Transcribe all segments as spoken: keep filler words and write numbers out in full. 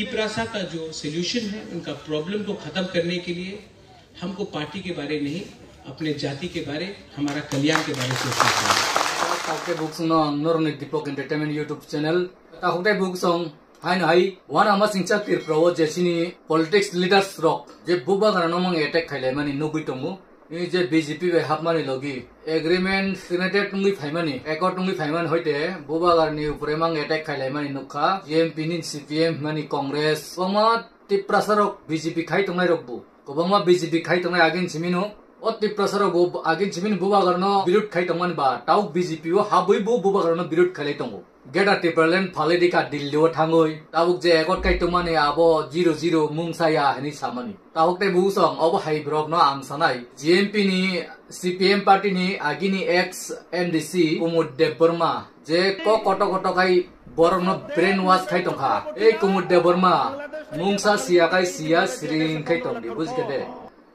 तिपरासा का जो सॉल्यूशन है, उनका प्रॉब्लम को खत्म करने के लिए हमको पार्टी के बारे नहीं, अपने जाति के बारे, हमारा कल्याण के बारे सोचना चाहिए। Takhuk tei buksong no ang norokni Deepak Entertainment YouTube channel. Takhuk tei buksong haino hai wana masingcha Tripura o je chini politics leaders rok je bubagra no mang attack khailaimani nugwi tongo. Ni je B J P bai hapmani logi agreement signated wngwi phaimani, accord wngwi phaimani hoite bubagra ni upore mang attack khailaimani nukha. G M P ni C P M mani Congress, kwbangma Tiprasa rok B J P khai tongnai rok bo. Kwbangma B J P khai tongnai agin simino. O Tiprasa rok bo agin simino bubagra no birud khai tongmani ba. Tauk B J P o habwi bo bubagra no birud khailai tongo. Greater Tipraland phalai di ka Delhi o thangwi. Tabuk je accord khai tongmani abo zero zero mungsa ya hinwi samani. Tabuk tei buksong obo hai borok no ang sanai. G M P ni C P M party ni agini ex M D C Kumud Debbarma. Je kok koto koto khai borok no brainwash khai tongkha. Ei Kumud Debbarma, mungsa siya khai siya siring khai tongdi, bujikha de.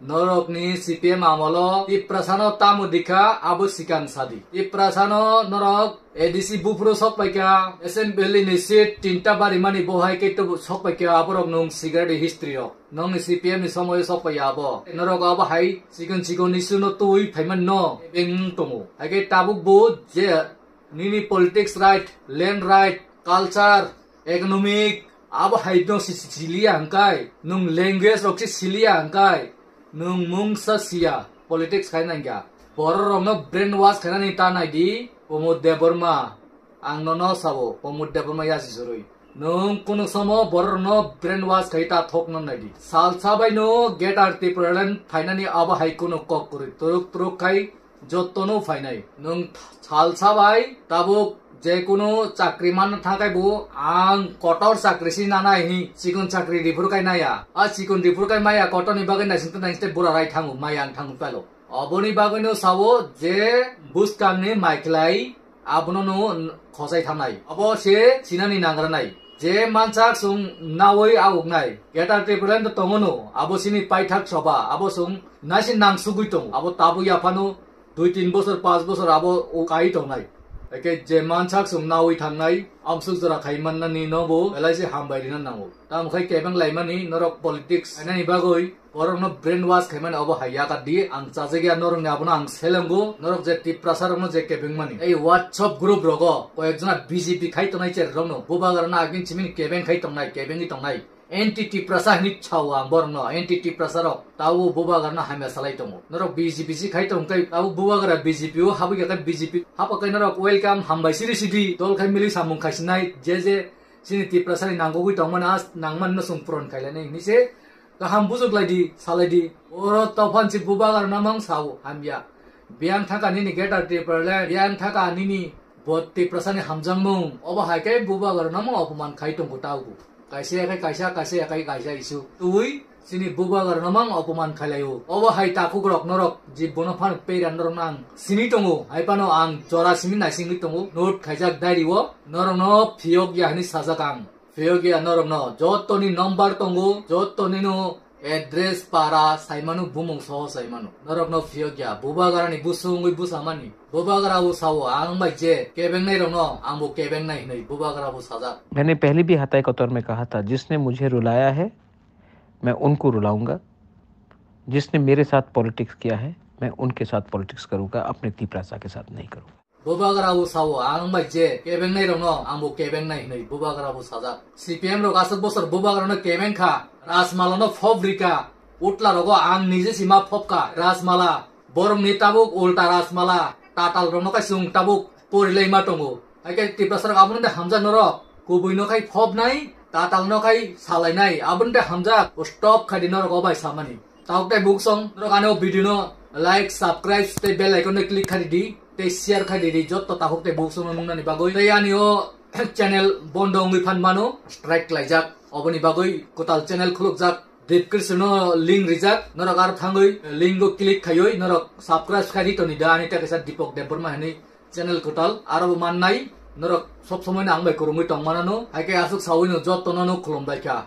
Norok ni C P M amolo Tiprasa no tamo dikha abo sikang sadi. Tiprasa no norok A D C buphuru sok paikha, assembly ni seat tinta barimani bohai khe tubu sok paikha, aborok nung cigarette history rok. Nong ni C P M ni somoyo sok paiya abo. Norok abo hai chikon chikon issue no twi phaiman no beng tongo. Hai khe tabuk bo je nini politics right, land right, culture, economic, abo hai no si, si, siliya hwnkhe, nung language rok si siliya hwnkhe, nung mungsa siya, politics khai nangya. Borok rok no brainwash khainani ta nai di, Pramod Debbarma, ang nono sabo, Pramod Debbarma yasi surui. Nung kunu somo borok no brainwash khai ta thok no nai di. Salsa bai no Greater Tipraland phainani abo hai kunu kok kwrwi. Turuk turuk khai jottono phainai. Nwng salsa bai tabuk jekunu chakri manna thangkhai bo ang kotor chakri si nanai hi chikon chakri riphur khai naya. A chikon riphur khai maya kotorni bagwi naisingtwi naisingtwi bura rai thango, maya ang thango pelo. Oboni bagwino sao je buskangni maikhlai abono no khosai thanai. Abo se sinani nangranai. Je mansak sung nawi auknai. Greater Tipraland tongono, abo sini paithak soba, abo sung nasi nangsugwi tongo. Abo tabuk yaphano dui tin bosor, panch bosor abo o kai tongnai. Eke je mansak sung nawi thangnai, amsuk jora khai mannani no bo belai se hambai rina nango. Tamo khai kebeng laimani norok politics ainani bagwi borokno brainwash khaimani obo hai yakardi. Ang chajagya norokni abono ang selengo, norok je Tiprasa rokno je kebengmani. Ei WhatsApp group rogo koyekjona B J P khai tongnai cherokno, bubagrano agin chimini kebeng khai tongnai, kebengwi tongnai. Anti Tiprasa hinwi sao ang borokno, anti Tiprasa rok tabo bubagrano hamya salai tongo. Norok B J P si khai tong khe tabo bubagra B J P o habwi khe B J P hapha khe norok welcome hambai siri sidi dol khai mili samung khaisinai je je chini Tiprasani nangkukwi tongmani a nangmani no chwng puron khailani hinwi se kaham bujuk lai di, salai di. Oro tophan si bubagra namang sao hamya. Biyang thaka nini Greater Tipraland, biyang thaka nini bo Tiprasani hamjakmung. Obo hai khe bubagra namang opoman khai tongo taubo. Kaisa ya khe kaisa, kaisa ya khe kaisa isu. Twi chini bubagra namang opoman khailai o. Obo hai takhuk rok norok je bono phano pera norok nang sini tongo. Hai phano ang jora simi naisingwi tongo. Note khaijak diary o. Norokno phiyok ya hinwi sajak ang. Phiyokya norokno jotoni number tongo, jotoni no address para saimano, bumung soho saimano. Norokno phiyokya bubagrani busungwi busamani. Bubagra o sao ang bai je kebengnai rokno angbo kebengnai hinwi bubagra o sajak. मैंने पहले भी हताई कतौर में कहा था, जिसने मुझे रुलाया है, मैं उनको रुलाऊंगा। जिसने मेरे साथ पॉलिटिक्स किया है, मैं उनके साथ पॉलिटिक्स करूंगा, अपने तिपरासा के साथ नहीं करूंगा। Bubagra o sao ang bai je kebengnai rokno angbo kebengnai hinwi bubagra o sajak. C P M rok aswk bosor bubagrano kebeng kha, Rajmala no phop rika, utla rogo ang nije sima phop kha Rajmala. Borokni tabuk ulta Rajmala, tatal rokno khe chwng tabuk porilai ma tongo. Hai khe Tiprasa rok abono de hamjak norok, kubui no khai phop nai, tatal no khai salai nai, abono de hamjak stop khai di norok o bai samani. Tabuk tei buksong norok ani o video no like, subscribe tei bell icon no click khai di, tei share khai di, jotto tabuk tei buksong no nungnani bagwi. Tei ani o channel bondo wngwi phan mano, strike laijak, oboni bagwi kwtal channel khulukjak, description o link rijak, norok aro thangwi link o click khaiwi norok subscribe khai di toni da ani ta kaisa Deepak Debbarma hinwi channel kwtal aro bo mannai, norok sob somoi no ang bai kwrwngwi tong manano, hai khe aswk saui no jotto no no khulum bai kha.